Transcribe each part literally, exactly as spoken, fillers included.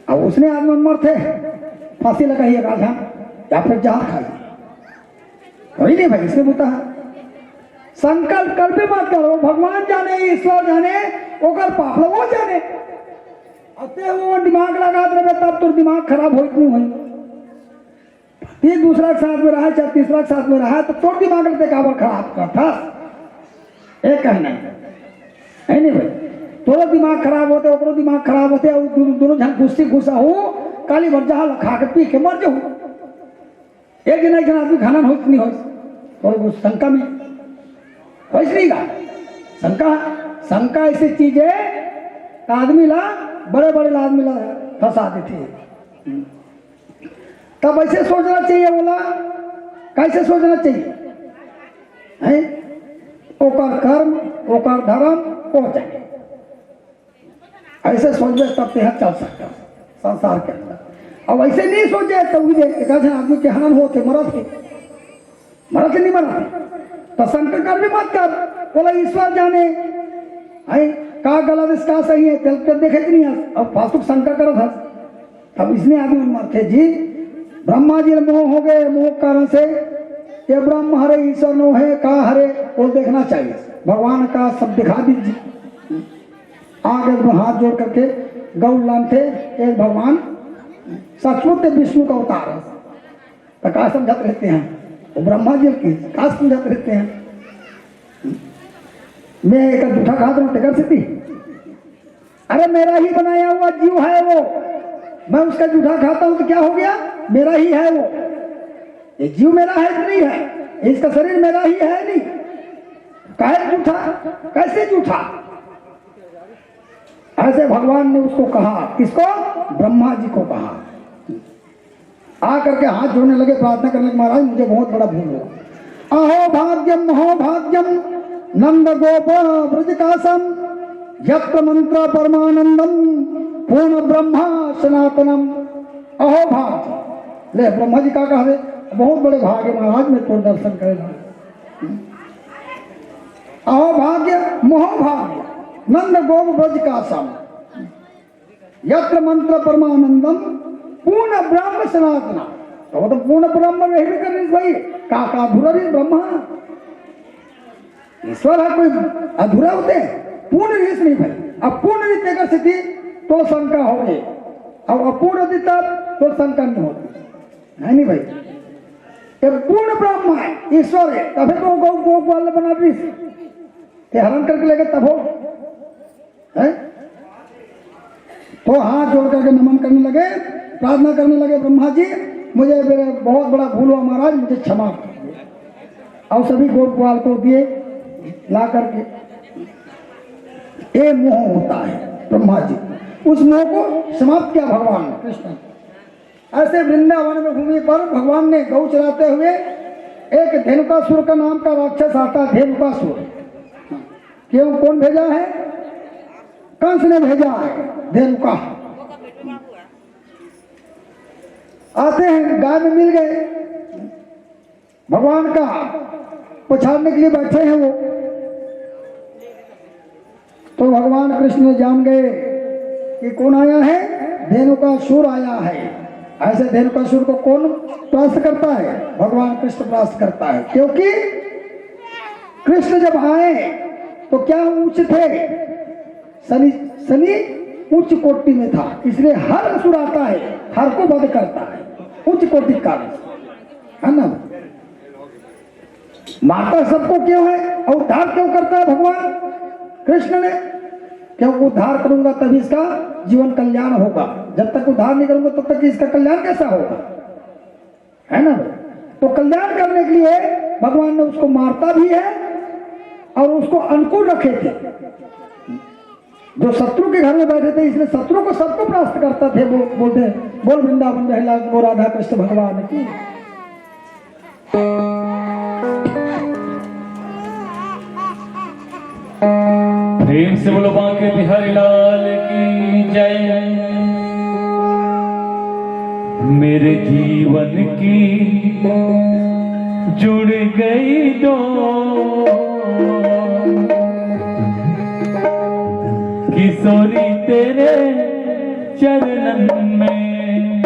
अब उसने आदमी मन मरथे, फांसी लगाही एक आध झन, या फिर जहर खाही। वही नहीं भाई, इसने बूता है। संकल्प कल्पे मत करो, भगवान जाने, ईश्वर जाने, ओकर पाप ला वो जाने। अते वो दिमाग लगात रहे, तब तोर दिमाग खराब होई कि नहीं होई? तीन दूसरा के साथ में रहा, चाहे तीसरा के साथ में रहा, तो तोर दिमाग ते काबर खराब करथस? ये कहना है, है नहीं भाई? तोरो दिमाग खराब होते, ओकरो दिमाग खराब होते, और दोनों, दोनों झन गुस्सी गुस्सा हो, काली भर जहाँ लखा के पी के मर जाओ। एक दिन, एक दिन आदमी खाना होत नहीं होत, और वो शंका में होइस नहीं का? शंका, शंका ऐसी चीज है, आदमी ला, बड़े बड़े ला आदमी ला फंसा देथे। तब ऐसे सोचना चाहिए, बोला, कैसे सोचना चाहिए? हैं? ओकर कर्म, ओकर धर्म, ओ जाने। ऐसे सोचबे तब तेहा चल सकता संसार के अंदर। अब ऐसे नहीं सोचे तो भी देख, एक आदमी के हान होते, मरत के, मरत के नहीं मरत। तो शंका कर भी मत कर, बोला ईश्वर जाने, है का गलत इसका सही है, तेल के देखे कि नहीं है? अब फालतू शंका करत है। तब इसने आदमी मन मारथे जी, ब्रह्मा जी मोह हो गए, मोह के कारण से ये ब्रह्म हरे, ईश्वर नो है, का हरे, वो देखना चाहिए। भगवान का सब दिखा दीजिए। आगे हाथ जोड़ करके गौर लानथे, एक भगवान सचमुच विष्णु का अवतार है। तो का समझत रहते हैं वो ब्रह्मा जी की, का समझत रहते हैं? मैं एक जूठा खाता हूँ, तेकर से थी। अरे, मेरा ही बनाया हुआ जीव है वो, मैं उसका जूठा खाता हूं तो क्या हो गया? मेरा ही है वो। ये जीव मेरा है कि नहीं है? इसका शरीर मेरा ही है नहीं? काहे जूठा? कैसे जूठा? ऐसे भगवान ने उसको कहा। किसको? ब्रह्मा जी को कहा। आ करके हाथ जोड़ने लगे, प्रार्थना करने लगे, महाराज, मुझे बहुत बड़ा भूल हुआ। अहो भाग्यम महोभाग्यम नंद गोप ब्रज कासम, यत्र मंत्र परमानंदम पूर्ण ब्रह्मा सनातनम। अहो भाग्य, ले ब्रह्मा जी का कहा दे, बहुत बड़े भाग्य महाराज, मैं तो दर्शन करेगा। अहो भाग्य महोभाग्य नंद गोप ब्रज कासम, यत्र मंत्र परमानंदम पूर्ण ब्रह्म सनातना। तो वो तो पूर्ण ब्रह्म रही भी कर रही भाई, का, का अधूरा भी ब्रह्म है? ईश्वर है कोई अधूरा होते हैं? पूर्ण रीस नहीं भाई। अब पूर्ण रीस तेकर स्थिति तो शंका हो गई। अब अपूर्ण होती तब तो शंका नहीं होती, है नहीं भाई? ये पूर्ण ब्रह्म है, ईश्वर है, तभी तो गौ, गौ ग्वाल बना रीस, ते हरण करके लेके तब हो। हैं? तो हाथ जोड़ करके नमन करने लगे, प्रार्थना करने लगे, ब्रह्मा जी, मुझे मेरे बहुत बड़ा भूल हुआ महाराज, मुझे क्षमा कर दीजिए। और सभी गोप ग्वाल को दिए ला करके। ये मोह होता है ब्रह्मा जी, उस मोह को समाप्त किया भगवान कृष्ण। ऐसे वृंदावन में भूमि पर भगवान ने गौ चराते हुए एक धेनुकासुर का नाम का राक्षस आता है, धेनुकासुर। क्यों, कौन भेजा है? कंस ने भेजा है धेनुका। आते हैं, गाय में मिल गए, भगवान का पछाड़ने के लिए बैठे हैं वो। तो भगवान कृष्ण जान गए कि कौन आया है, धेनुकासुर आया है। ऐसे धेनुकासुर को कौन परास्त करता है? भगवान कृष्ण परास्त करता है, क्योंकि कृष्ण जब आए तो क्या ऊंच थे? शनि, शनि उच्च कोटि में था, इसलिए हर असुर आता है, हर को वध करता है, उच्च कोटि का, है ना? मारता सबको क्यों है और उद्धार क्यों करता है भगवान कृष्ण ने? क्योंकि उद्धार करूंगा तभी इसका जीवन कल्याण होगा। जब तक उद्धार नहीं करूंगा तब तक इसका कल्याण कैसा होगा? है ना? तो कल्याण करने के लिए भगवान ने उसको मारता भी है और उसको अनुकूल रखे थे। जो शत्रु के घर में बैठे थे, इसलिए शत्रु को सबको परास्त करता थे। वो बोलते हैं, बोल वृंदावन रहे लाल को राधा कृष्ण भगवान की। प्रेम से बोलो बांके बिहारी लाल की जय। मेरे जीवन की जुड़ गई डोर, किशोरी तेरे चरणन में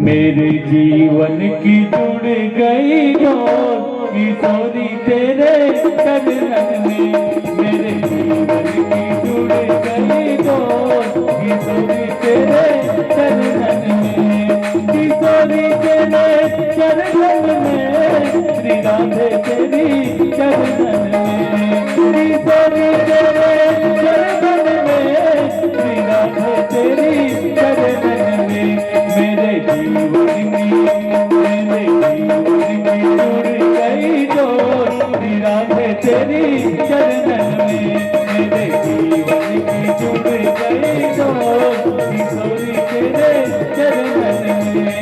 मेरे जीवन की जुड़ गई डोर। किशोरी तेरे चरणन में मेरे जीवन की जुड़ गई डोर। किशोरी तेरे चरणन में, किशोरी तेरे चरणन में, श्री राधे तेरी चरणन में, श्री गोरी तेरे चरणन में, श्री राधे तेरी चरणन में, मेरे जीवन की, मेरे जीवन की जुड़ गई डोर। श्री राधे तेरी चरणन में, मेरे जीवन की जुड़ गई डोर। किशोरी तेरे चरणन में।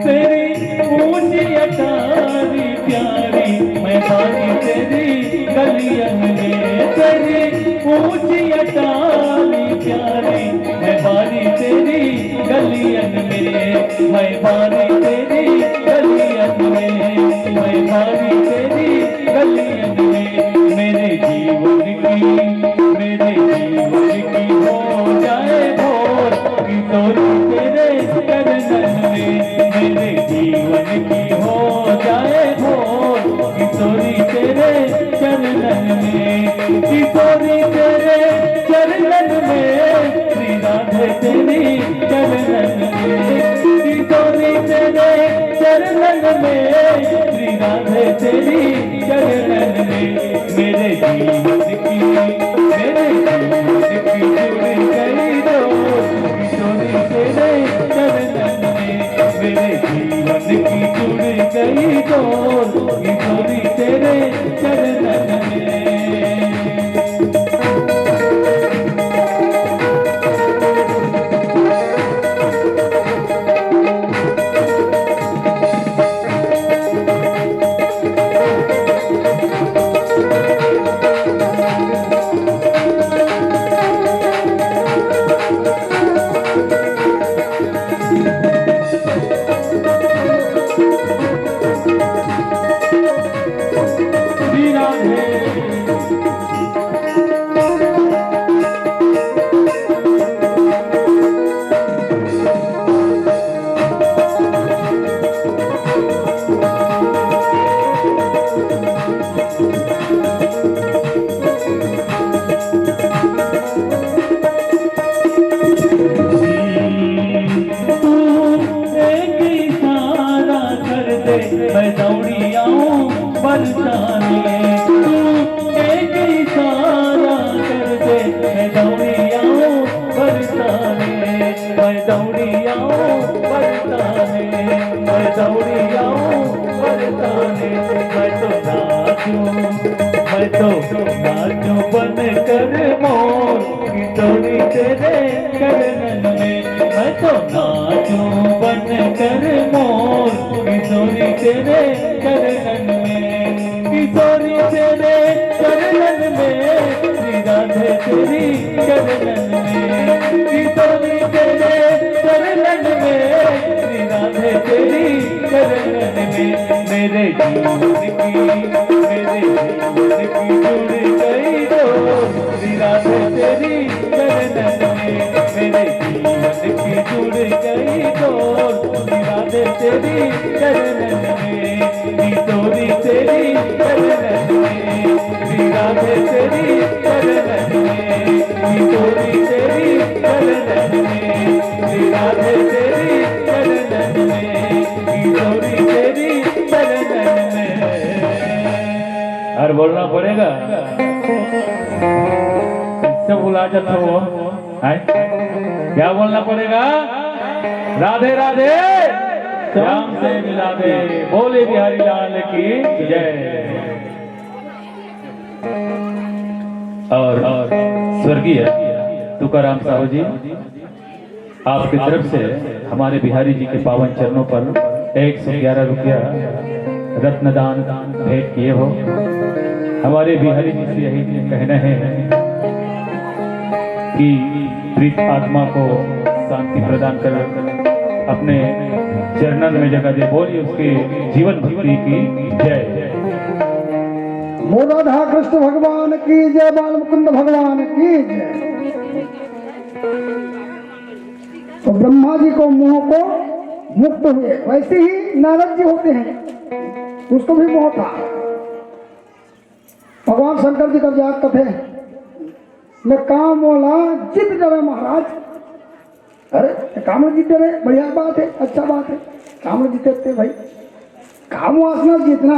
तेरी ऊंची अटारी प्यारी, मैं बारी तेरी गलियन में। तेरी ऊंची अटारी प्यारी, मैं बारी तेरी गलियन में। मैं बारी तेरी गलियन में, मैं बारी तेरी गलियन में। मेरे जीवन की, मेरे जीवन की हो जाए भोर, किशोरी तेरे चरणन में। मेरे जीवन की हो जाए भोर, किशोरी तेरे चरणन में। किशोरी तेरे चरणन में, श्री राधे तेरी चरणन में। किशोरी तेरे चरणन में, श्री राधे तेरी चरणन में। मेरे जीवन की, मेरे जीवन की जुड़ गई डोर, किशोरी तेरे चरणन में। मेरे जीवन की जुड़ गई डोर, किशोरी तेरे चरणन में। श्री राधे। तू एक इशारा कर दे, मैं दौड़ी आऊं बरसाने। तू एक इशारा कर दे, मैं दौड़ी आऊं बरसाने। मैं दौड़ी आऊं बरसाने, मैं दौड़ी आऊं बरसाने। मैं तो नाचूं, मैं तो नाचूं बन कर मोर, किशोरी तेरे चरणन में। मैं तो नाचूं बन कर मोर, किशोरी तेरे चरणन में। किशोरी तेरे चरणन में, श्री राधे तेरी चरणन में। किशोरी तेरे चरणन में, श्री राधे तेरी चरणन में। मेरे जीवन की, मेरे जीवन की जुड़ गई डोर, श्री राधे तेरी चरणन में। मेरे जीवन की जुड़ गई डोर, श्री राधे तेरी चरणन में। किशोरी तेरी चरणन में, श्री राधे तेरी चरणन में। किशोरी तेरी चरणन में, श्री राधे तेरी चरणन में। बोलना पड़ेगा। इससे भुला जाता हो, हैं? क्या बोलना पड़ेगा? राधे राधे, श्याम से मिला दे। बोले बिहारी लाल की जय। और स्वर्गीय तुकाराम साहू जी, आपकी तरफ से हमारे बिहारी जी के पावन चरणों पर एक सौ ग्यारह रुपया रत्नदान भेंट किए हो। हमारे बिहारी जी से यही कहना है कि प्रीत आत्मा को शांति प्रदान कर, अपने चरणन में जगह दे। बोलिए उसके जीवन भक्ति की जय। बोल राधा कृष्ण भगवान की जय, बाल मुकुंद भगवान की जय। तो ब्रह्मा जी को मोह को मुक्त हुए, वैसे ही नारद जी होते हैं, उसको भी मोह था। भगवान शंकर जी का जाग कथे, मैं काम वाला जीत डरे महाराज। अरे, काम जीत डरे, बढ़िया बात है, अच्छा बात है, काम जीते थे भाई। काम वासना जीतना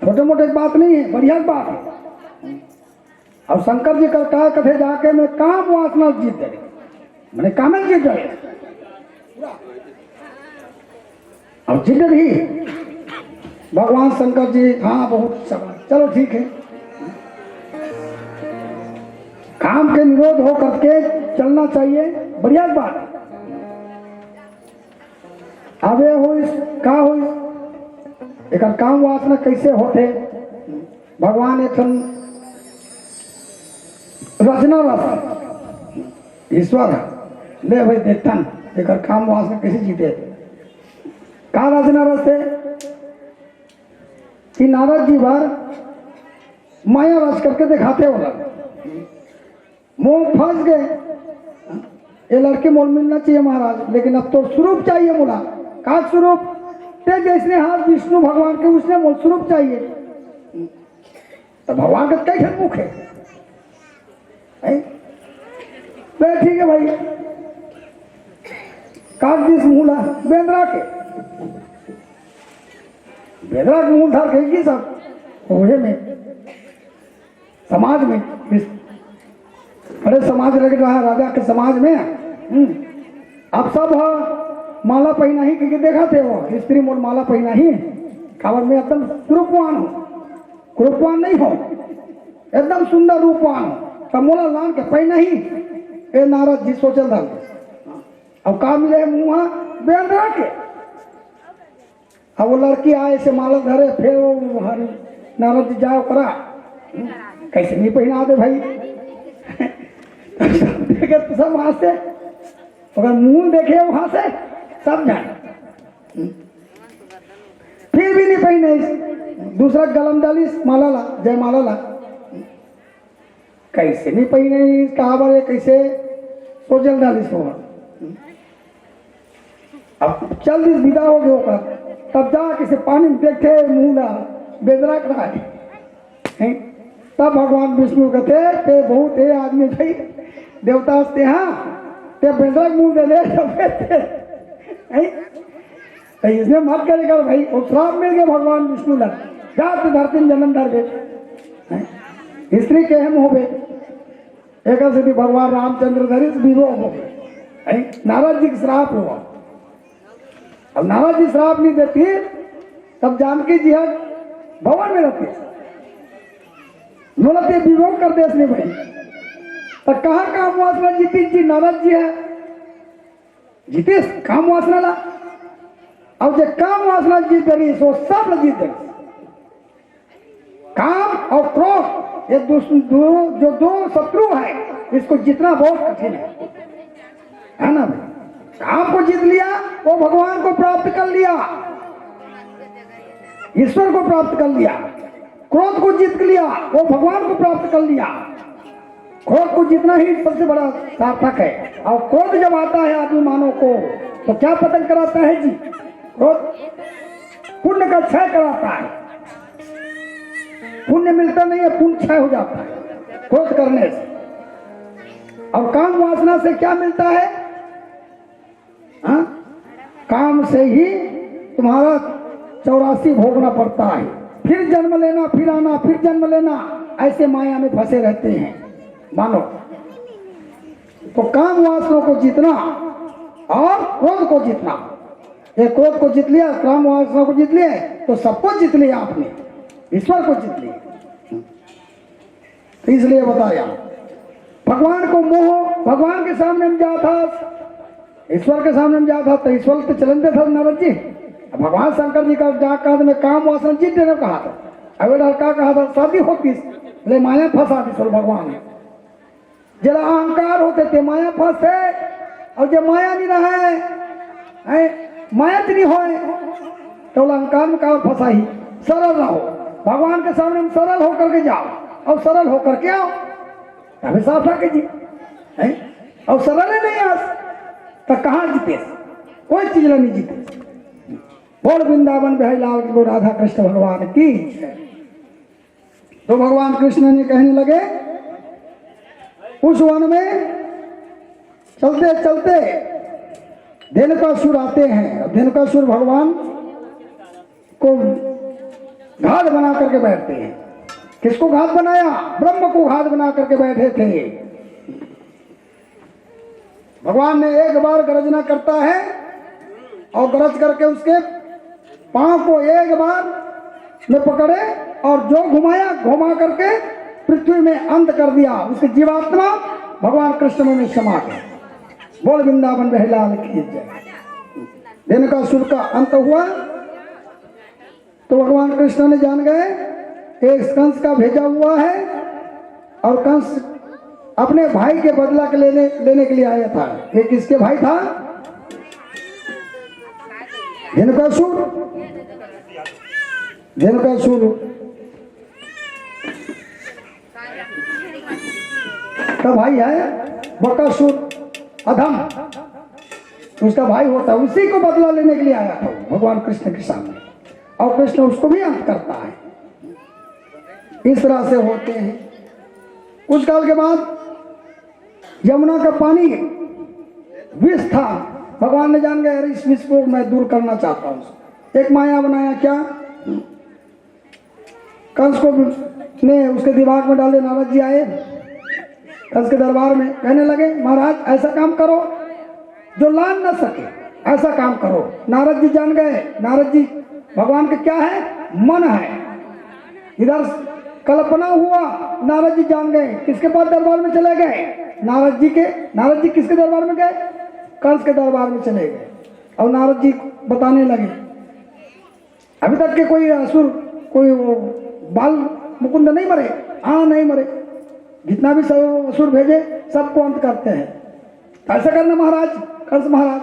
छोटे मोटे बात नहीं है, बढ़िया बात है। अब शंकर जी का का कथे जाके मैं काम वासना जीत डरे, मैंने काम जीत डरे। अब जीत डरे ही भगवान शंकर जी, हाँ, बहुत अच्छा बात, चलो ठीक है, काम के निरोध हो करके चलना चाहिए, बढ़िया बात। अब ये होइस, का होइस, एकर काम वासना कैसे होथे? भगवान एक ठन रचना रस, ईश्वर ह। ले भाई, देखथन एकर काम वासना कैसे जीते। का रचना रस हे कि नारद जी बर माया रस करके दिखाते होला। मोह फंस गए, ये लड़की मोल मिलना चाहिए महाराज, लेकिन अब तो स्वरूप चाहिए बोला। का स्वरूप? ते जैसने हाथ विष्णु भगवान के, उसने मोल स्वरूप चाहिए। तो भगवान का कई ठन मुख है, हैं? बे ठीक है भाई, काट दिस मुंह ला बेंदरा के, बेंदरा के मुंह धर के की सब ओहे में समाज में, इस बड़े समाज लग रहा है राजा के समाज में। हम्म। अब सब ह माला पहिना ही क्योंकि देखा थे वो स्त्री मोर माला पहिना ही, काबर मैं एकदम रूपवान हूँ, रूपवान नहीं हो, एकदम सुंदर रूपवान हो, तब मोला लान के पहिना ही। ए नारद जी सोचल धर, अब का मिले मुँह बेंदरा के। अब वो लड़की आए से माला धरे, फिर वो हरि नारद जी जाए ओकरा, कैसे नहीं पहिना दे भाई। देखे तो सब वहां से, ओकर मुंह देखे वहां से सब जाने, फिर भी नहीं पहिने। दूसरा गलम डालिस माला ला, जय माला ला। कैसे नहीं पहिने, काबर ये कैसे सोचल डालिस हो। अब चल दिस विदा हो गयो का, तब जा किसे पानी में देखे मुंह ला बेंदरा कराए। हैं? तब भगवान विष्णु कहते, ते बहुत हे आदमी भाई, देवता हस्ते हाँ, ते बेंदरा मुंह दे दे, सब कहते हैं। तो इसने मत करे कर भाई, वो श्राप मिल गया भगवान विष्णु ला, जात धरती में जन्म धर गए। हैं? स्त्री के हम हो गए, एक स्थिति भगवान रामचंद्र धरिस विरोध हो गए, हैं? नारद जी का श्राप हुआ। अब नारद जी श्राप नहीं देती, तब जानकी जी हर भवन में रहती, नोलते विरोध कर देस नहीं भाई। तो कहाँ काम वासना जीती जी नारद जी है, जीतीस काम वासना ला। अब जे काम वासना जीत रही सो सब ला जीत रही। काम और क्रोध, ये दो, दो, जो दो शत्रु है, इसको जीतना बहुत कठिन है, है ना भाई? काम को जीत लिया, वो भगवान को प्राप्त कर लिया, ईश्वर को प्राप्त कर लिया। क्रोध को जीत लिया, वो भगवान को प्राप्त कर लिया। क्रोध को जीतना ही सबसे बड़ा सार्थक है। और क्रोध जब आता है आदमी मानव को, तो क्या पतन कराता है जी? क्रोध पुण्य का क्षय कराता है। पुण्य मिलता नहीं है, पुण्य क्षय हो जाता है क्रोध करने से। और काम वासना से क्या मिलता है? हाँ? काम से ही तुम्हारा चौरासी भोगना पड़ता है। फिर जन्म लेना, फिर आना, फिर जन्म लेना, ऐसे माया में फंसे रहते हैं। मानो तो काम वासना को जीतना और क्रोध को जीतना। ये क्रोध को जीत लिया, काम वासना को जीत लिया, तो सबको जीत लिया आपने, ईश्वर को जीत लिया। तो इसलिए बताया, भगवान को मोह, भगवान के सामने में जा था, ईश्वर के सामने में जा था, तो ईश्वर तो चलन दे था नारद जी। अब भगवान शंकर जी का जा कहा था, मैं काम वासना जीत देने कहा था। अब ये लड़का कहा था, शादी होती, बोले माया फंसा दी, बोले भगवान ने। जरा अहंकार होते थे, माया फंसते, और जब माया नहीं रहे, हैं, माया नहीं होए, तो बोला, अहंकार में का फंसा ही, सरल रहो, भगवान के सामने में सरल होकर के जाओ, और सरल होकर के आओ, तभी साफ रखे जी, हैं? और सरल ही नहीं आज, तो कहाँ जीते? कोई चीज नहीं जीते। बोल वृंदावन बिहारी लाल की, बोल राधा कृष्ण भगवान की। तो भगवान कृष्ण ने कहने लगे, उस वन में चलते चलते धेनुकासुर आते हैं। अब धेनुकासुर भगवान को घात बना करके बैठते हैं। किसको घात बनाया? ब्रह्म को घात बना करके बैठे थे। भगवान ने एक बार गर्जना करता है और गरज करके उसके पांव को एक बार में पकड़े और जो घुमाया, घुमा करके पृथ्वी में अंत कर दिया। उसकी जीवात्मा भगवान कृष्ण में समा गई। बोल वृंदावन बिहारी लाल की जय। धेनुकासुर का अंत हुआ। तो भगवान कृष्ण ने जान गए, एक कंस का भेजा हुआ है और कंस अपने भाई के बदला के लेने लेने के लिए आया था। ये किसके भाई था? धेनुकासुर। धेनुकासुर का भाई है बकासुर, अधम, उसका भाई होता है, उसी को बदला लेने के लिए आया था भगवान कृष्ण के सामने। और कृष्ण उसको भी अंत करता है। इस तरह से होते हैं। कुछ काल के बाद यमुना का पानी विष था। भगवान ने जान गया, अरे, इस विष को मैं दूर करना चाहता हूँ। एक माया बनाया क्या? कंस को ने उसके दिमाग में डाले। नारद जी आए कंस के दरबार में, कहने लगे, महाराज, ऐसा काम करो जो लान न सके, ऐसा काम करो। नारद जी जान गए, नारद जी भगवान के क्या है? मन है। इधर कल्पना हुआ, नारद जी जान गए। किसके पास दरबार में चले गए? नारद जी के। नारद जी किसके दरबार में गए? कंस के दरबार में चले गए। और नारद जी बताने लगे, अभी तक के कोई असुर, कोई वो बाल मुकुंद नहीं मरे? हाँ, नहीं मरे। जितना भी सब असुर भेजे, सबको अंत करते हैं। तो ऐसा करना महाराज, कंस महाराज।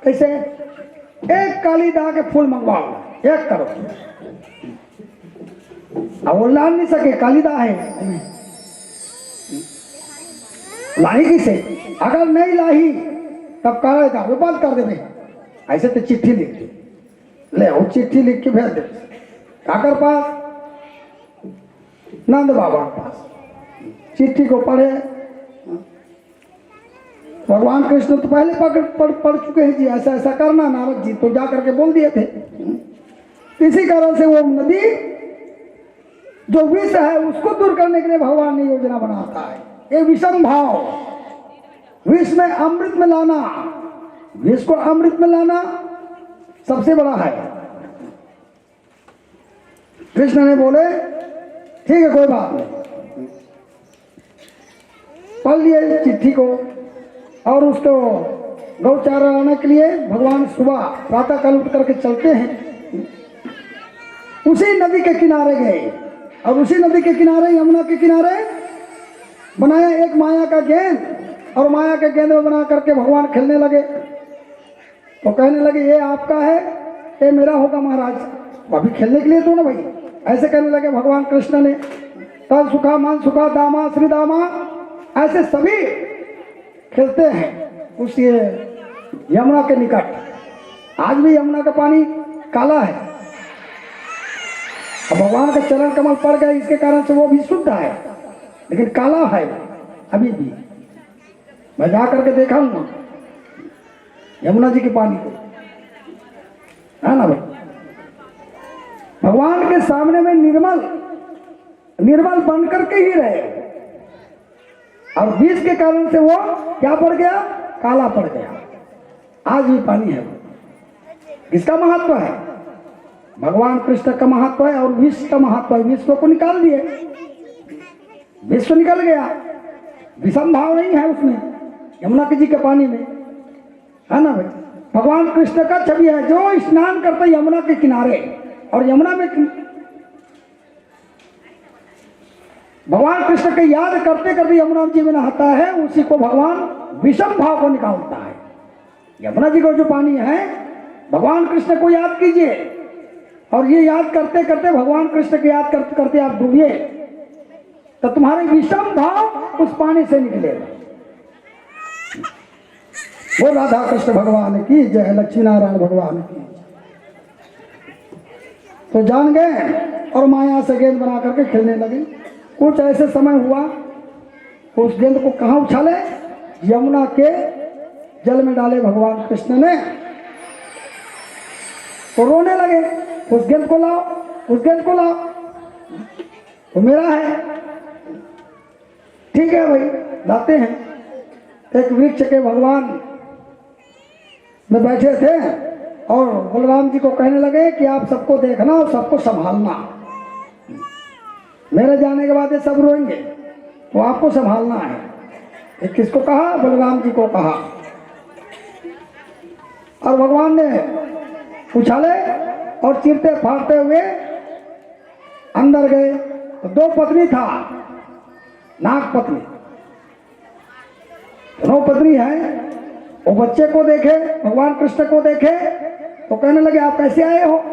कैसे? एक काली दाह के फूल मंगवाओ, एक करो। अब वो लान नहीं सके, काली दाह है। लाही किसे? अगर नहीं लाही, तब काला दाह, वो बंद कर देवे। ऐसे तो चिट्ठी लिख दी। ले, वो चिट्ठी लिख के भेज दे। काकर पास? नंद बाबा के पास। चिट्ठी को पढ़े। भगवान कृष्ण तो पहले पकड़, पढ़, पढ़ चुके हैं जी, ऐसा, ऐसा करना नारद जी, तो जा करके बोल दिए थे। इसी कारण से वो नदी जो विष है, उसको दूर करने के लिए भगवान ने योजना बनाता है। ये विषम भाव, विष में अमृत में लाना, विष को अमृत में लाना सबसे बड़ा है। कृष्ण ने बोले, ठीक है, कोई बात नहीं। पढ़ लिए चिट्ठी को, और उसको गौ चारा लाने के लिए भगवान सुबह प्रातः काल उठ करके चलते हैं। उसी नदी के किनारे गए, और उसी नदी के किनारे, यमुना के किनारे बनाया एक माया का गेंद, और माया के गेंद में बना करके भगवान खेलने लगे। तो कहने लगे, ये आपका है, ये मेरा होगा महाराज। तो अभी खेलने के लिए दो ना भाई। ऐसे कहने लगे भगवान कृष्ण ने। तन सुखा, मन सुखा, दामा श्री दामा, ऐसे सभी खेलते हैं उस ये यमुना के निकट। आज भी यमुना का पानी काला है। अब भगवान का चरण कमल पड़ गया, इसके कारण से वो भी शुद्ध है, लेकिन काला है अभी भी। मैं जा करके देखा हूँ वहाँ यमुना जी के पानी को, है ना भाई? भगवान के सामने में निर्मल, निर्मल बन करके ही रहे। और विष के कारण से वो क्या पड़ गया? काला पड़ गया। आज भी पानी है वो। इसका महत्व है, भगवान कृष्ण का महत्व है और विष का महत्व है। विष को निकाल दिए, विष निकल गया, विषम भाव नहीं है उसमें, यमुना के जी के पानी में, है ना भाई? भगवान कृष्ण का छवि है जो स्नान करते यमुना के किनारे, और यमुना में भगवान कृष्ण की याद करते करते यमुना जी में नहाता है, उसी को भगवान विषम भाव को निकालता है। यमुना जी का जो पानी है, भगवान कृष्ण को याद कीजिए, और ये याद करते करते, भगवान कृष्ण की याद करते करते आप डूबिए, तो तुम्हारे विषम भाव उस पानी से निकलेगा। वो राधा कृष्ण भगवान की जय, लक्ष्मी नारायण भगवान की। तो जान गए और माया से गेंद बना करके खेलने लगे। कुछ ऐसे समय हुआ, उस गेंद को कहाँ उछाले? यमुना के जल में डाले भगवान कृष्ण ने। तो रोने लगे, "उस गेंद को लाओ, उस गेंद को लाओ, वो मेरा है।" ठीक है भाई, लाते हैं। एक वृक्ष के भगवान में बैठे थे और बलराम जी को कहने लगे कि आप सबको देखना और सबको संभालना, मेरे जाने के बाद ये सब रोएंगे, तो आपको संभालना है। ये किसको कहा? बलराम जी को कहा। और भगवान ने उछाले और चीरते फाड़ते हुए अंदर गए। तो दो पत्नी था, नाग पत्नी, दोनों पत्नी है। वो बच्चे को देखे, भगवान कृष्ण को देखे, तो कहने लगे, "आप कैसे आए हो?"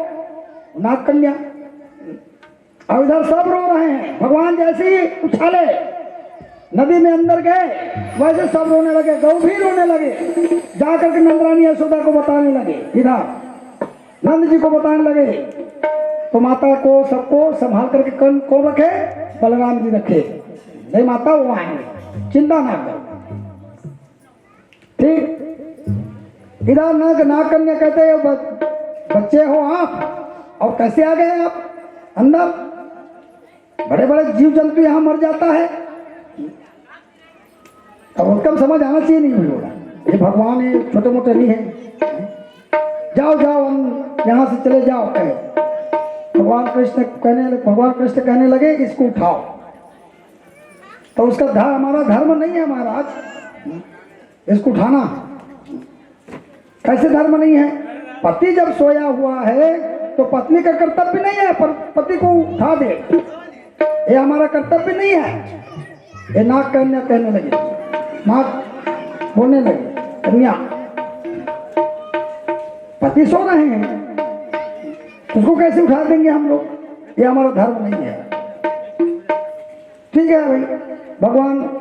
नाग कन्या। और इधर सब रो रहे हैं। भगवान जैसे ही उछाले, नदी में अंदर गए, वैसे सब रोने लगे, गौ भी रोने लगे। जाकर के नंदरानी यशोदा को बताने लगे, इधर नंद जी को बताने लगे। तो माता को, सबको संभाल करके कौन, कौन रखे? बलराम जी रखे। नहीं माता, वो आएंगे, चिंता ना करो। ठीक, इधर नाग, नाग कन्या कहते हैं, "ब-, बच्चे हो आप, और कैसे आ गए आप अंदर? बड़े बड़े जीव जंतु यहाँ मर जाता है।" अब उसका समझ आना चाहिए, नहीं होगा। ये भगवान, ये छोटे मोटे नहीं है। "जाओ, जाओ, हम यहाँ से चले जाओ," कहे। भगवान कृष्ण कहने, भगवान कृष्ण कहने लगे, "इसको उठाओ।" तो उसका ध-, "हमारा धर्म नहीं है महाराज इसको उठाना।" कैसे धर्म नहीं है? पति जब सोया हुआ है तो पत्नी का कर्तव्य नहीं है पर पति को उठा दे, ये हमारा कर्तव्य नहीं है। ये नाग कन्या कहने लगे, नाग बोलने लगे, "कन्या, पति सो रहे हैं, उसको कैसे उठा देंगे हम लोग? ये हमारा धर्म नहीं है।" ठीक है भाई, भगवान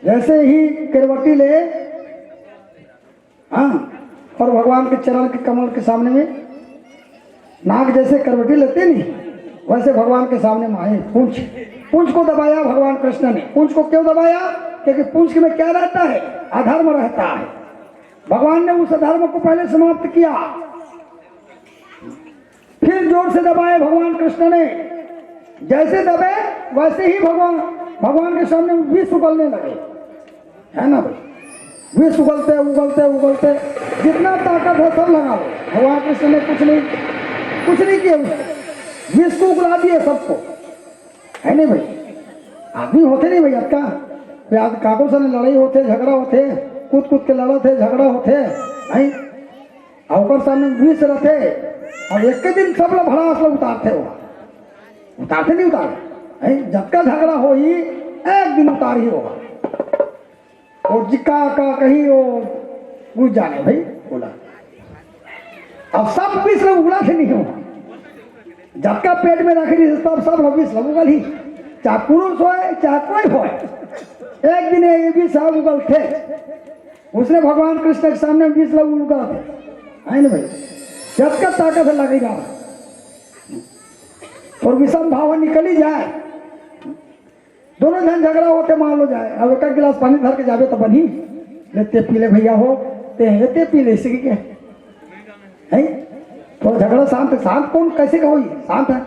जैसे ही करवटी ले, हाँ, और भगवान के चरण के कमल के सामने में नाग जैसे करवटी लेते नहीं, वैसे भगवान के सामने में आए। पूंछ, पूंछ को दबाया भगवान कृष्ण ने। पूंछ को क्यों दबाया? क्योंकि पूंछ में क्या रहता है? अधर्म रहता है। भगवान ने उस अधर्म को पहले समाप्त किया, फिर जोर से दबाए भगवान कृष्ण ने। जैसे दबे वैसे ही भगवान, भगवान के सामने विष उगलने लगे, है ना भाई? विष उगलते उगलते उगलते जितना ताकत है सब लगा लो। भगवान कृष्ण ने कुछ नहीं, कुछ नहीं किया उसने, विष को उगला दिए सबको, है नहीं भाई? आदमी होते नहीं भाई, आज का, आज काको से लड़ाई होते, झगड़ा होते, कूद कूद के लड़ते, झगड़ा होते, नहीं? और ओकर सामने विष रथे, और एक के दिन सब ला भड़ास ला उतारते हो, उतारते नहीं उतार, हैं? जतका झगड़ा होही, एक दिन उतार ही होगा। और जिका का कही वो बुझ जाने भाई, बोला। अब सब विष ला उगला से नहीं हो, जतका पेट में रखे रही, सब, सब ला विष ला उगल ही, चाहे पुरुष होए, चाहे कोई होए, एक दिन ये विष सब उगल थे। उसने भगवान कृष्ण के सामने विष ला उगल थे, है ना भाई? जतका ताकत है लगेगा, और विषम भाव निकल ही जाए। दोनों जन झगड़ा होते मान लो जाए, अब एक गिलास पानी धर के जावे तो बनी, "लेते पी ले भैया हो, ते लेते पी ले, इसी के है।" तो झगड़ा शांत, शांत कौन, कैसे का होई? शांत है,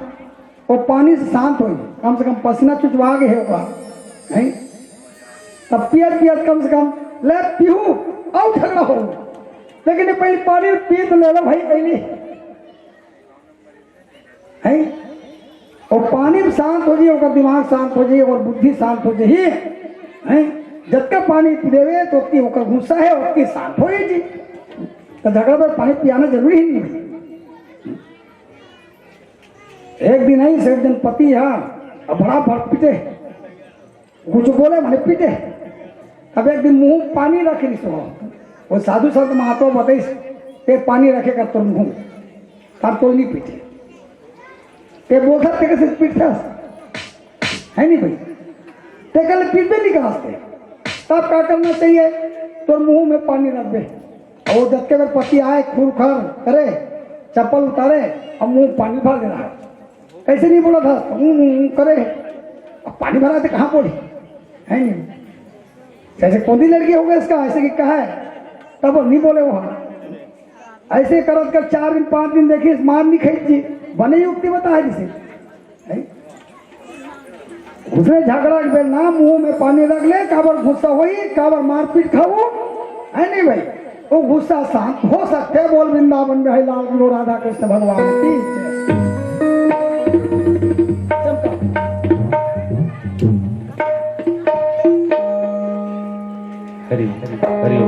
वो पानी से शांत होई, कम से कम पसीना चुचवा के है ओकरा, नहीं? तब पियत पियत कम से कम ले पीहू, अउ झगड़ा हो, लेकिन ये पहले पानी पी तो ले लो भाई, पहले है। वो पानी में शांत हो जाइए, ओकर दिमाग शांत हो जाइए, ओकर बुद्धि शांत हो जाइए, हैं? जतका पानी पी लेवे तो ओतकी ओकर गुस्सा है, ओतकी शांत हो जाइए। तो झगड़ा पर पानी पियाना जरूरी ही नहीं है। एक दिन आई से, एक दिन पति है, अब बड़ा भर पीटे, कुछ बोले माने पीटे। अब एक दिन मुंह पानी रखे नहीं सो, वो साधु संत महात्मा बताइस, "ते पानी रखे का तोर मुंह, तार कोई नहीं पीटे।" ते बोलता ते कैसे पीटता है नहीं भाई, ते कल पीटबे नहीं कहा से। तब क्या करना चाहिए? तोर मुंह में पानी रख दे। और जब के अगर पति आए, खुर खर करे, चप्पल उतारे, और मुंह पानी भर देना है। ऐसे नहीं बोला था, ऊं, ऊं, ऊं करे। अब पानी भरा तो कहाँ बोली? है नहीं। जैसे कौन सी लड़की हो गया इसका, ऐसे कि कहा है, तब वो नहीं बोले वहाँ। ऐसे करत कर चार दिन, पांच दिन देखिए, मार नहीं खाई जी, बने युक्ति बता है जिसे। है? उसने झगड़ा के बेर ना मुंह में पानी रख ले, काबर गुस्सा होई, काबर मारपीट खाऊ, है नहीं भाई? वो गुस्सा शांत हो सकते। बोल वृंदावन में है लाल गुरु राधा कृष्ण भगवान की जय। चंपा। हरि, हरि, हरि।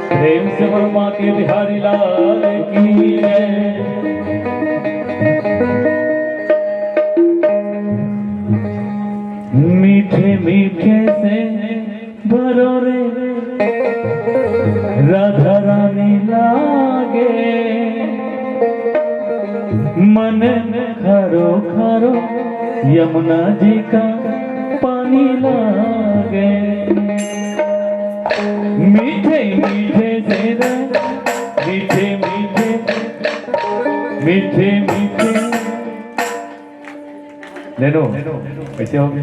प्रेम से बोल माँ के बिहारी लाल की जय। मीठे मीठे से भरो रे राधा रानी लागे, मन खारो खारो यमुना जी का पानी लागे। मीठे मीठे से रे, मीठे मीठे, मीठे मीठे। ले लो, कैसे हो गए?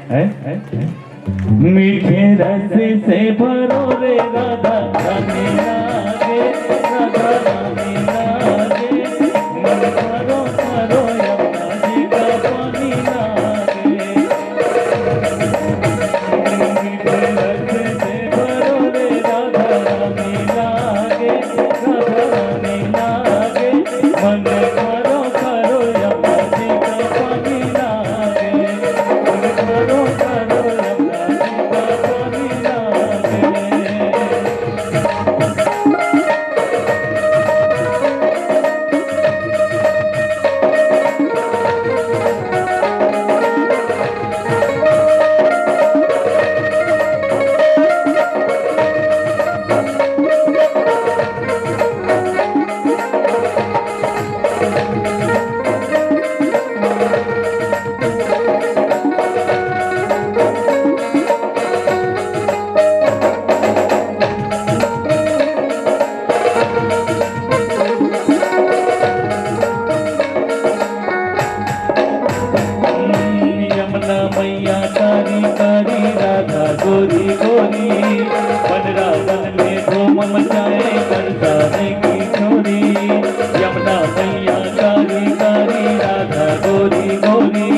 हैं? हैं? मीठे रस से भरो रे राधा रानी लागे, राधा रानी लागे, मन खारो खारो यमुना जी का पानी लागे। मीठे रस से भरो रे राधा रानी लागे, राधा रानी लागे, मन खारो खारो यमुना जी का पानी लागे। यमुना मैया कारी कारी, राधा गोरी गोरी, वृंदावन में धूम मचाए बरसाने की छोरी। यमुना मैया कारी कारी, राधा गोरी गोरी,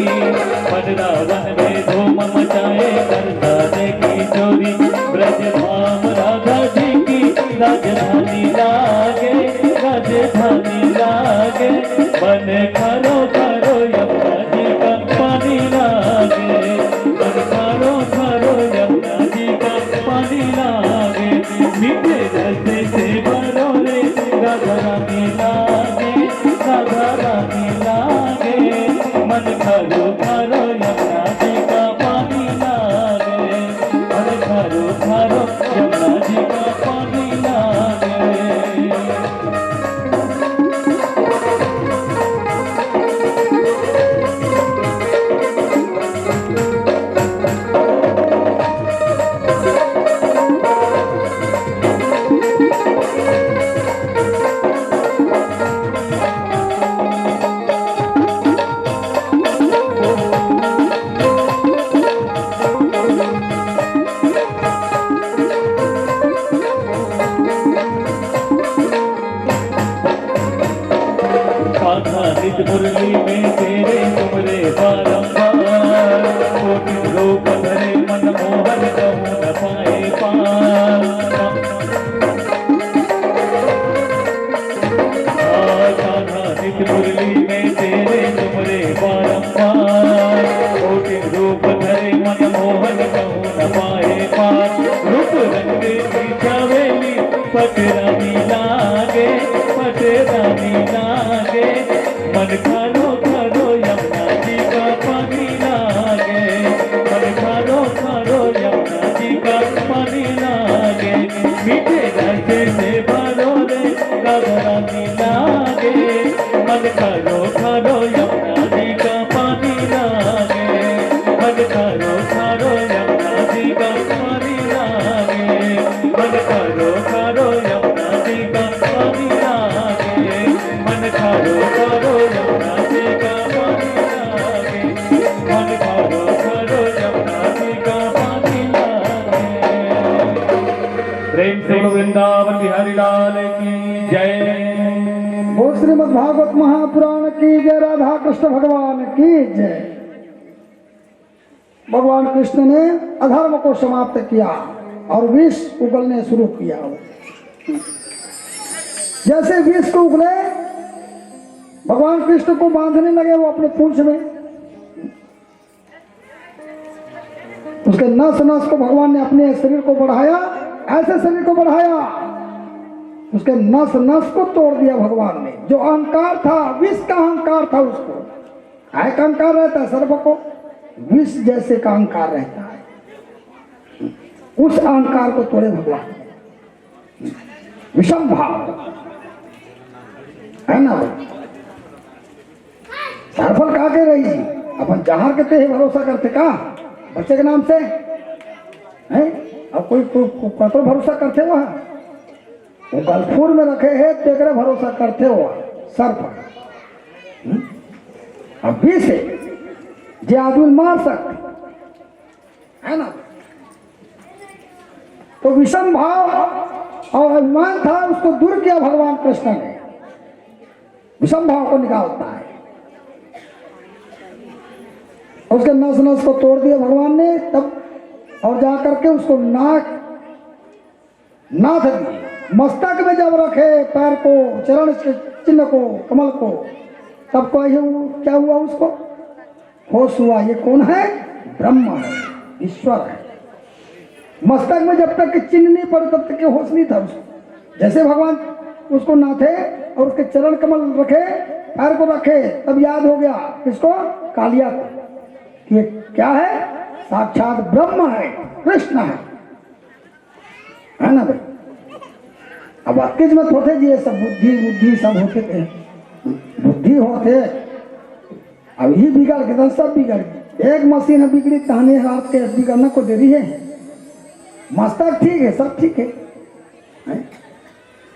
वृंदावन में धूम मचाए बरसाने की छोरी। ब्रज धाम राधा जी की राजधानी लागे, राजधानी लागे। मन खारो खारो यमुना जी का पानी लागे, मन खारो खारो यमुना जी का पानी लागे। मीठे रस से भरो रे राधा रानी लागे, राधा रानी लागे। मन खारो खारो यमुना जी का पानी लागे, मन खारो खारो यमुना जी का पानी लागे। पटरानी लागे, पटरानी लागे, मन खारो खारो यमुना जी का पानी लागे, मन खारो खारो यमुना जी का पानी लागे, मीठे रस से भरो रे राधा रानी लागे, मन खारो खारो यमुना जी का पानी लागे, मन खारो खारो यमुना जी का पानी लागे, मन खारो खारो यमुना जी का पानी लागे, मन खारो खारो यमुना जी का पानी लागे, मन खारो खारो यमुना जी का पानी लागे। प्रेम से बोलो वृंदावन बिहारी लाल की जय। बोल श्रीमद् भागवत महापुराण की जय, राधा कृष्ण भगवान की जय। भगवान कृष्ण ने अधर्म को समाप्त किया और विष उगलने शुरू किया। जैसे विष को उगले, भगवान कृष्ण को बांधने लगे वो अपने पूंछ में। उसके नस नस को भगवान ने अपने शरीर को बढ़ाया, ऐसे शरीर को बढ़ाया, उसके नस नस को तोड़ दिया भगवान ने। जो अहंकार था, विष का अहंकार था उसको, काय का अहंकार रहता है सर्प को, विष जैसे का अहंकार रहता है, उस अहंकार को तोड़े भगवान। विषम भाव है ना भाई? सरफल का के रही जी, अपन जहर के तेहे भरोसा करथे का? बचे के नाम से हैं? अब कोई, कोई, कोई कतरो भरोसा करथे वह? वो गलफूर में रखे हे, तेकरे भरोसा करथे वह सरफल। हम्म? अब विष हे, जे आदमी मार सकथे, है ना? तो विषम भाव और अभिमान था, उसको दूर किया भगवान कृष्ण ने, विषम भाव को निकालता है। उसके नस नस को तोड़ दिया भगवान ने तब, और जा करके उसको नाक, नाथ दिए। मस्तक में जब रखे पैर को, चरण के चिन्ह को, कमल को, तब को ये क्या हुआ उसको? होश हुआ, ये कौन है? ब्रह्म है, ईश्वर है। मस्तक में जब तक के चिन्ह नहीं पड़े, तब तक के होश नहीं था उसको। जैसे भगवान उसको नाथे और उसके चरण कमल रखे, पैर को रखे, तब याद हो गया किसको? कालिया को। ये क्या है? साक्षात ब्रह्म है, कृष्ण है, है ना भाई? अब अतकेच मत होथे जी, ये सब बुद्धि, बुद्धि सब होथे, बुद्धि होथे। अब ये बिगड़ के तो सब बिगड़ गए। एक मशीन बिगड़ी, तहने हाथ के बिगड़ना को देरी है। मस्तक ठीक है, सब ठीक है, हैं?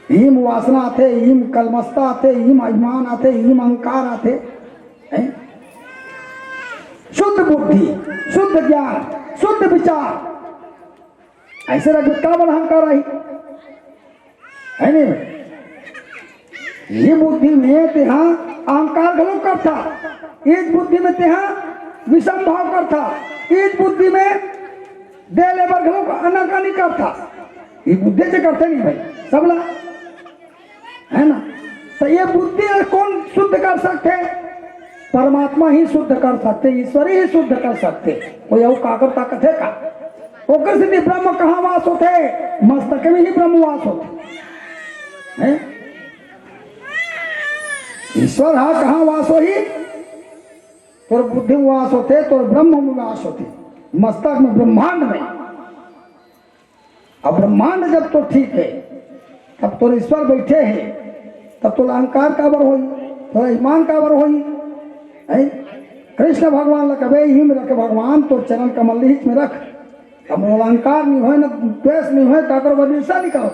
इम वासना आथे, इम कलमस्ता आथे, इम अभिमान आथे, इम अहंकार आथे, हैं? शुद्ध बुद्धि, शुद्ध ज्ञान, शुद्ध विचार, ऐसे रख, का बड़ा अहंकार आई, है नहीं? ये बुद्धि में तेहा अहंकार घलो करथा, इस बुद्धि में तेहा विषम भाव करथा, इस बुद्धि में दे लेबर घलो आनाकानी करथा। ये बुद्धि से करते नहीं भाई, सबला, है ना? तो ये बुद्धि कौन शुद्ध कर सकते? परमात्मा ही शुद्ध कर सकते, ईश्वर ही शुद्ध कर सकते। कोई और काकर ताकत है का? ओकर सेती ब्रह्म कहाँ वास होथे? मस्तक में ही ब्रह्म वास होथे, हैं? ईश्वर हा कहाँ वास होही? तोर बुद्धि में वास होथे, तोर ब्रह्म में वास होथे, मस्तक में, ब्रह्मांड में। अब ब्रह्मांड जब तो ठीक है, तब तोर ईश्वर बैठे हैं, तब तोला अहंकार काबर होई, तोला अभिमान काबर होई? हैं? कृष्ण भगवान ला कबे इही में रखे, भगवान तोर चरण कमल इहीच में रख, तब मोला अहंकार नहीं होय, न द्वेष नहीं होय, काकर बर ईर्ष्या नहीं करो,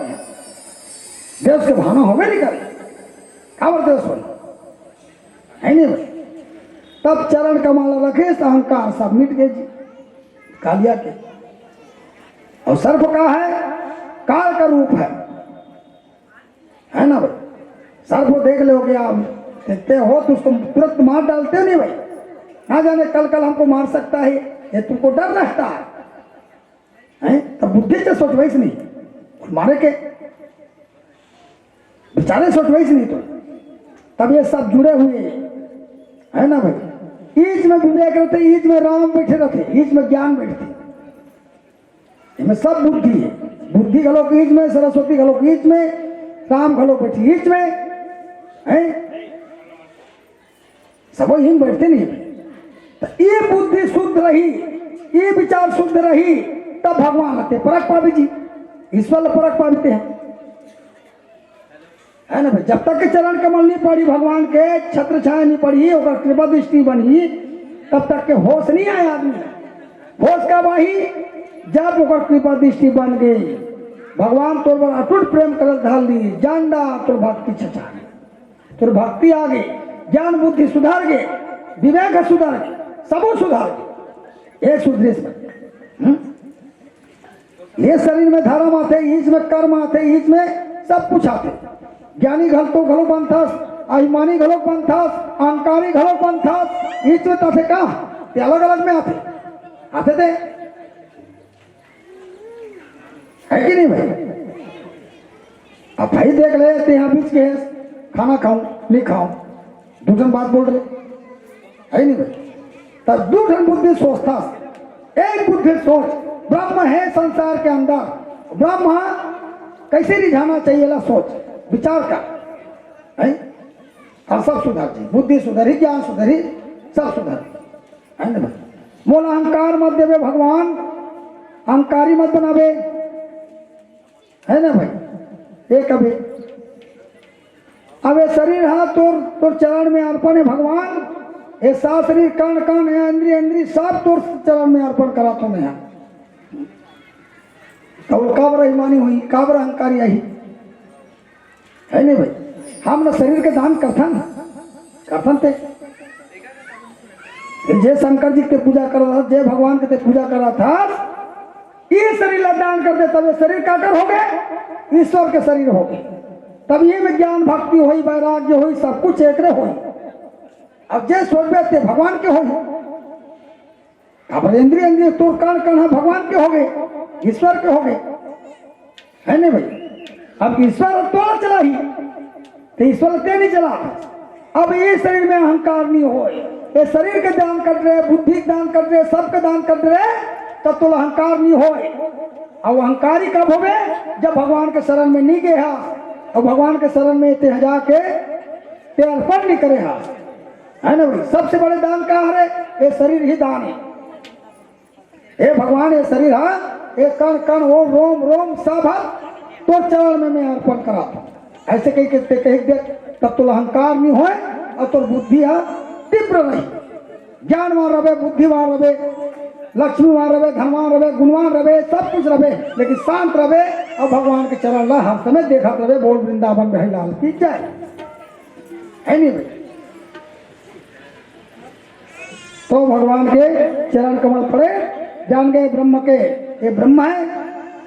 द्वेष के भावना होबे नहीं करे, काबर द्वेष होय? है नहीं भाई? तब चरण कमल रखे, तो अहंकार सब मिट गए जी, कालिया के। और सर्प का है? काल का रूप है, है ना भाई? सर्प को देख लोगे आप, देखते हो तो उसको तुरंत मार डालते हो नहीं भाई? ना जाने कल कल हमको मार सकता है, ये तुमको डर रहता है, हैं? तब बुद्धि से सोचवाइस नहीं, मारे के बेचारे सोचवाइस नहीं तो, तब ये सब जुड़े हुए हैं, है ना भाई? ईच में विवेक रहते, ईच में राम बैठे रहते, ईच में ज्ञान बैठते, इनमें सब बुद्धि है। बुद्धि घलो ईच में, सरस्वती घलो ईच में, राम घलो बैठी ईच में, हैं? सबो इही में बैठथे नहीं। त ये बुद्धि शुद्ध रही, ये विचार शुद्ध रही, तब भगवान ल ते परख पाबे जी, ईश्वर ल परख पाबे ते ह। है ना भाई? जब तक के चरण कमल नहीं पड़ी, भगवान के छत्र छाया नहीं पड़ी, ओकर कृपा दृष्टि बनही, तब तक के होश नहीं आए आदमी। होश कब आही? जब ओकर कृपा दृष्टि बन गई, भगवान तोर बर अटूट प्रेम कलश धर ली, जान डा तोर भक्ति छछा गई, तोर भक्ति आ गई, ज्ञान बुद्धि सुधर गए, विवेक सुधर गए, सबो सुधर गए। ये सुधरे से, हम्म? ये शरीर में धर्म आथे, ईच में कर्म आथे, ईच में सब कुछ आथे। ज्ञानी घल तो घलो बनथस, अभिमानी घलो बनथस, अहंकारी घलो बनथस, ईच में तथे का? ते अलग-अलग में आथे, आथे ते, है कि नहीं भाई? अब भाई देख ले, ते यहाँ बीच के है, खाना खाऊं, नहीं खाऊं, दू ठन बात बोल रहे, है नहीं भाई? तब दू ठन बुद्धि सोचथस, एक बुद्धि सोच, ब्रह्म है संसार के अंदर, ब्रह्म कैसे रिझाना चाहिए ला सोच, विचार कर, है? और सब सुधर जी, बुद्धि सुधरी, ज्ञान सुधरी, सब सुधर, है ना भाई? मोला अहंकार मत देवे भगवान, अहंकारी मत बनावे, है ना भाई? ये कभी, अब ये शरीर हा तोर, तोर चरण में अर्पण है भगवान, ये सा शरीर, कण कण, ये इंद्रिय इंद्रिय सब तोर चरण में अर्पण कराथों मैं हा। तो वो काबर अभिमानी होही, काबर अहंकारी आही, है नहीं भाई? हम न शरीर के दान करथन, करथन ते। जे शंकर जी के पूजा करत हस, जे भगवान के ते पूजा करत हस, ये शरीर ला दान कर दे, तब ये शरीर काकर हो गए? ईश्वर के शरीर हो गए। तब ये में ज्ञान भक्ति होई, वैराग्य होई, सब कुछ एकरे होई। अब जे सोचबे ते भगवान के होई। अब इंद्रिय, इंद्रिय तोर कण कण ह भगवान के हो गए, ईश्वर के हो गए, है नहीं भाई? अब ईश्वर तोला चलाही, तो ईश्वर ते नहीं चला। अब ये शरीर में अहंकार नहीं होए, ये शरीर के दान कर रहे, बुद्धि के दान कर रहे, सबके दान कर रहे, तब तोला अहंकार नहीं होए। अब अहंकारी कब होवे? जब भगवान के शरण में नहीं गए हा, और भगवान के शरण में ते जाके ते अर्पण नहीं करे हा, है ना भाई? सबसे बड़े दान का हरे? ये शरीर ही दान है। हे भगवान, ये शरीर हा, ये कण कण, वो रोम रोम सब हा तोर चरण में मैं अर्पण करात हूँ। ऐसे कही के ते कही दे, तब तोला अहंकार नहीं होए और तोर बुद्धि हा तीव्र रही। ज्ञानवान रहे, बुद्धिवान रहे, लक्ष्मीवान रहे, धनवान रहे, गुणवान रहे, सब कुछ रहे, लेकिन शांत रहे और भगवान के चरण ला हर समय देखत रहे। बोल वृंदावन बिहारी लाल की जय। है नहीं भाई? तो भगवान के चरण कमल पड़े, जान गए ब्रह्म के, ये ब्रह्म है,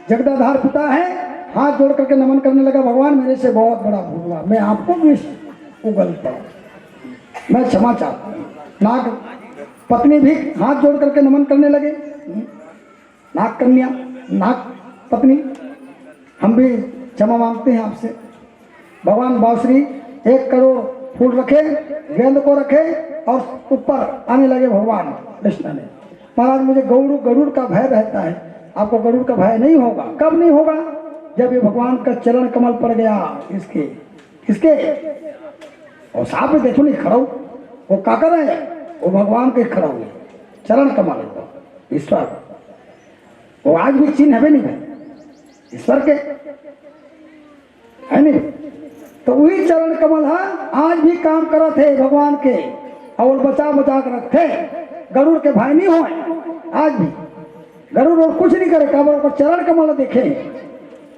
जगदाधार पिता है। हाथ जोड़ करके नमन करने लगा, भगवान, मेरे से बहुत बड़ा भूल हुआ, मैं आपको भी उगल पड़ा, मैं क्षमा चाहता हूँ। नाग पत्नी भी हाथ जोड़ करके नमन करने लगे, नाग कन्या, नाग पत्नी, हम भी क्षमा मांगते हैं आपसे। भगवान बांसुरी एक करोड़ फूल रखे, गेंद को रखे और ऊपर आने लगे भगवान कृष्ण ने। महाराज, मुझे गरुड़, गरुड़ का भय रहता है। आपको गरुड़ का भय नहीं होगा। कब नहीं होगा? जब ये भगवान का चरण कमल पड़ गया। इसके, इसके, और साथ में देखो नहीं खड़ा हो, वो काकर है, वो भगवान के खड़ा हुए, चरण कमल है वो, ईश्वर। वो आज भी चिन्ह हवे नहीं भाई, ईश्वर के, है नहीं? तो वही चरण कमल हा आज भी काम करत है भगवान के, और बचा बचा के रखते। गरुड़ के भय नहीं होए आज भी, गरुड़ और कुछ नहीं करे, काबर ओकर चरण कमल देखे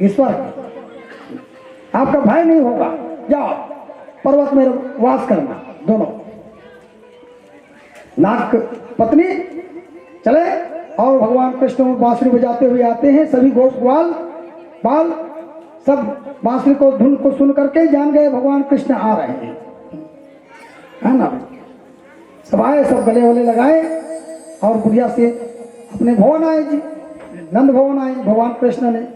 ईश्वर। आपका भय नहीं होगा, जाओ पर्वत में वास करना। दोनों नाग पत्नी चले और भगवान कृष्ण बांसुरी बजाते हुए आते हैं। सभी गोप ग्वाल बाल सब बांसुरी को, धुन को सुन करके जान गए भगवान कृष्ण आ रहे हैं, है ना? सब आए, सब गले वले लगाए और बुढ़िया से अपने भवन आए जी, नंद भवन आए भगवान कृष्ण ने।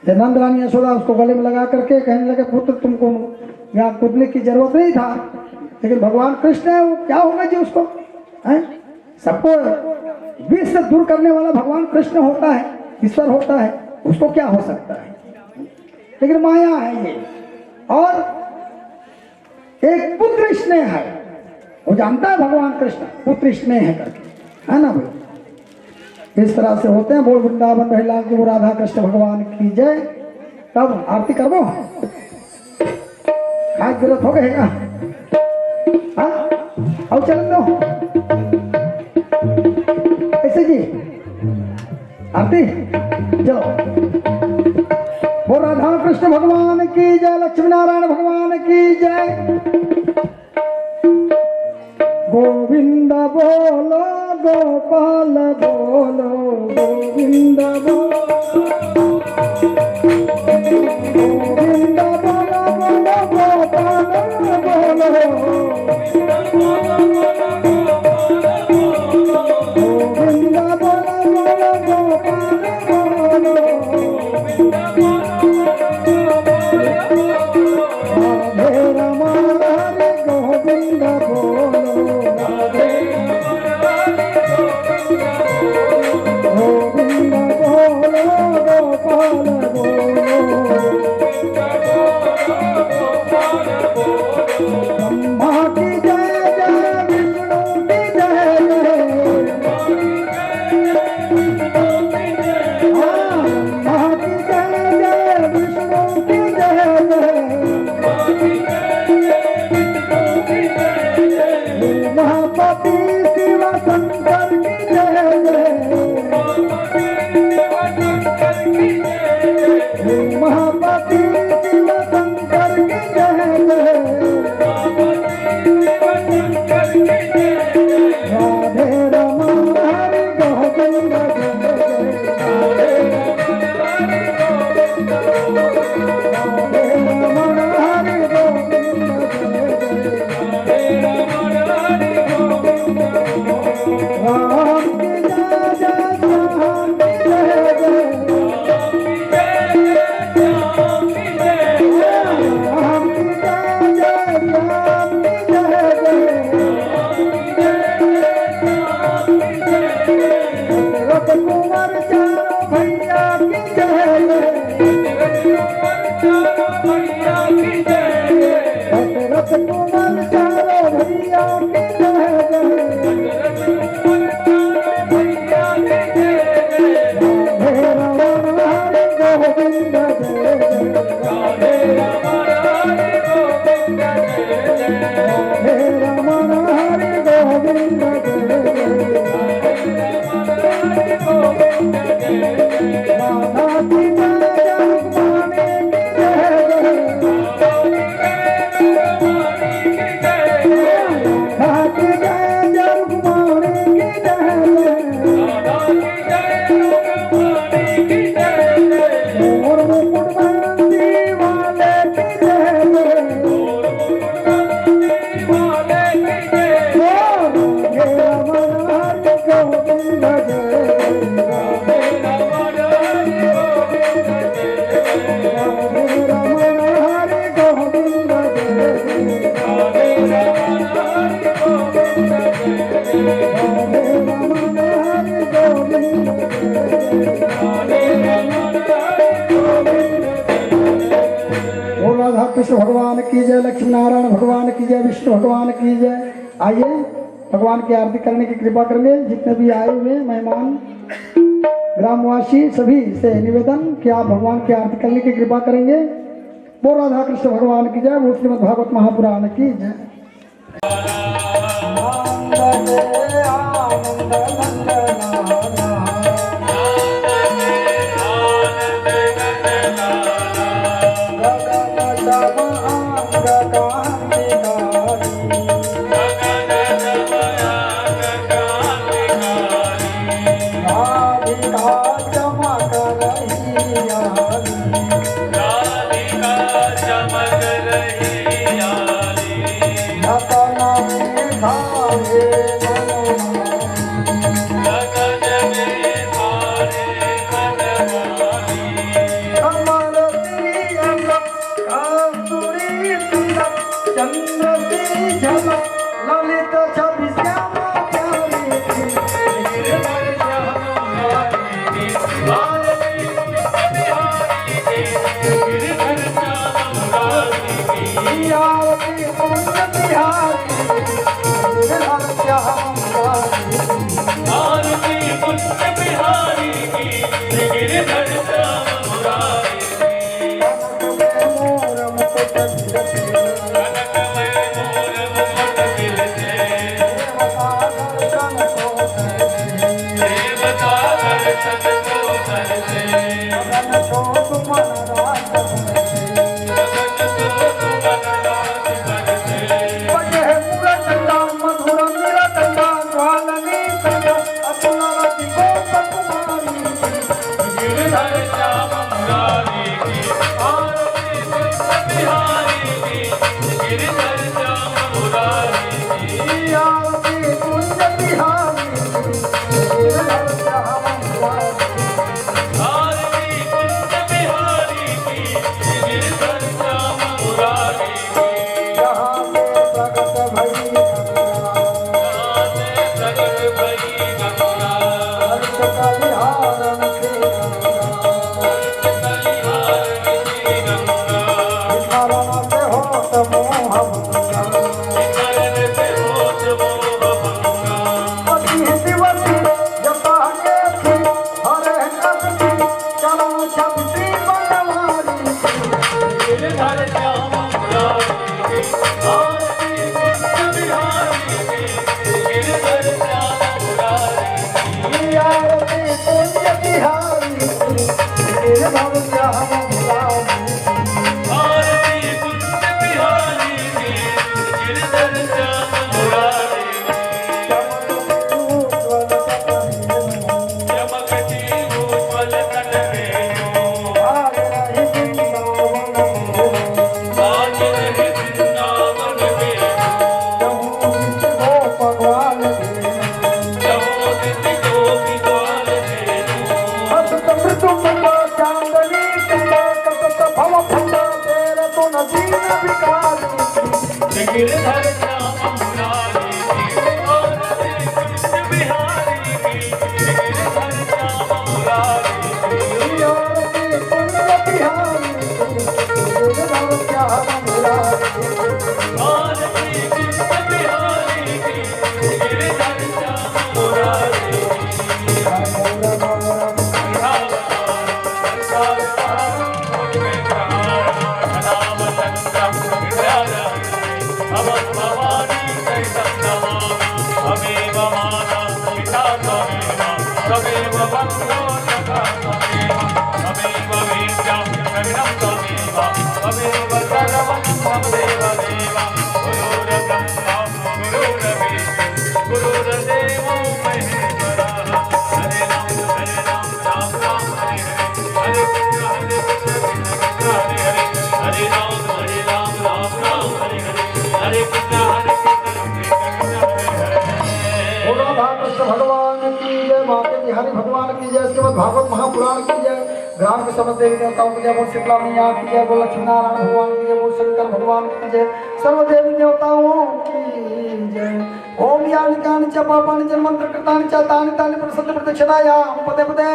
जब नंद रानी यशोदा उसको गले में लगा करके कहने लगे, पुत्र, तुमको यहाँ कूदने की जरूरत नहीं था, लेकिन भगवान कृष्ण है, वो क्या होगा जी उसको, हैं? सबको विष से दूर करने वाला भगवान कृष्ण होता है, ईश्वर होता है। उसको क्या हो सकता है? लेकिन माया है ये। और एक पुत्र स्नेह है, वो जानता है भगवान कृष्ण पुत्र स्नेह है करके, है ना भाई? इस तरह से होते हैं। बोल वृंदावन बिहारी लाल की, वो राधा कृष्ण भगवान की जय। तब आरती करबो। खास जरूरत हो गए का? हाँ? आओ चलन दो। ऐसे जी। आरती। चलो। वो राधा कृष्ण भगवान की जय, लक्ष्मी नारायण भगवान की जय। गोविंद बोलो, गोपाल बोलो, गोविंद बोलो। गोविंद बोलो, बोलो, गोपाल बोलो। गोविंद बोलो, बोलो, गोपाल बोलो। राधे रमण हरे गोविंद बोलो, राधे गोविंद बोलो, गोपाल बोलो। ब्रह्मा की जय जय, विष्णु की जय जय। हाँ, ब्रह्मा की जय जय, विष्णु की जय जय। उमापति शिव शंकर की जय जय। उमापति शिव शंकर की जय जय। राधे रमण हरे गोविंद जय जय। राधे रमण हरे गोविंद जय जय। राम की जय जय, श्याम की जय जय। राम की जय जय, श्याम की जय जय। दशरथ कुंवर चारों भैया की जय जय। दशरथ कुंवर चारों भैया की जय जय। राधे रमण हरे गोविंद जय जय। राधे रमण हरे गोविंद जय जय। राधा की जय जय, रुक्माणी की जय जय। राधा की जय जय, रुक्माणी की जय जय। और मुकुट बांधी वाले की जय जय। और ये रमण हरि गोविंद जय। राधे रमण हरे गोविंद जय। राधे रमण हरे गोविंद जय। राधे रमण हरे गोविंद जय। राधे रमण हरे गोविंद जय। बोल राधा कृष्ण भगवान की जय, लक्ष्मी नारायण भगवान की जय, विष्णु भगवान की जय। आइए, भगवान की आरती करने की कृपा करेंगे। जितने भी आए हुए मेहमान, ग्रामवासी, सभी से निवेदन कि आप भगवान की आरती करने की कृपा करेंगे। बोल राधा कृष्ण भगवान की जय, बोल श्रीमद् भागवत महापुराण की जय। राधिका चमक रही आली। राधिका चमक रही आली। रतन में ढाले मनमानी। रतन में ढाले मनमानी। कमल श्री अंग कस्तूरी तिलक चंद्र सी झलक ललित छवि श्याम प्यारी। कनकमय मोर मुकुट बिरजे। देवता दर्शन को करते। देवता दर्शन को करते। गगन शोक मन रात करते। गगन शोक मन रात करते। बजे है पूरा चंदा मधुर मेरा चंदा ज्वालनी चंदा। अतुल रति गोप कुमारी। गिरधर श्याम मुरारी की आरती कृष्ण बिहारी की। गिरधर श्याम मुरारी की आरती कुंज बिहारी की। गिरधर श्याम मुरारी की आरती कुंज बिहारी की। गिरधर श्याम मुरारी की। जहाँ से प्रकट भई गंगा। जहाँ से प्रकट भई गंगा। हर्ष कलिहार से गंगा। हर्ष कलिहार से गंगा। विकलन से होत मोह भंगा। विकलन से होत मोह भंगा। अति दिवस जता के थी हरे अति चरण छवि श्री बनवारी। गिरधर श्याम मुरारी की आरती कृष्ण बिहारी की। गिरधर श्याम मुरारी की आरती कुंज बिहारी की। गिरधर श्याम मुरारी की आरती कुंज बिहारी की। गिरधर श्याम मुरारी की। चमक उज्ज्वल कमल। चमकती उज्ज्वल तन में। आज रही वृंदावन में। आज रही वृंदावन में। कहूँ नित गोप ग्वाल में। कहूँ नित गोप ग्वाल में। हस्त मृदु मुदा चांदनी चंदा कपट भव फंदा तेरे तो नदीन विकाल। गिरधर श्याम मुरारी की आरती कृष्ण बिहारी की। गिरधर श्याम मुरारी की आरती कुंज बिहारी की। गिरधर श्याम मुरारी की आरती कृष्ण बिहारी की। गिरधर श्याम मुरारी की। हरे राम हरे राम। बोलो राधा कृष्ण भगवान की जय, माता जी हरि भगवान की जय। श्रीमद् भागवत महापुराण की जय। ग्राम के समस्त देवी देवताओं की जय। बोल शीतला मैया की जय। बोल लक्ष्मी नारायण भगवान की जय। बोल शंकर भगवान की जय। सर्व देवी देवताओं की जय। ओम यानि कानि च पापानि जन्मांतरकृतानि च तानि तानि प्रसज्य प्रदक्षिणायां पदे पदे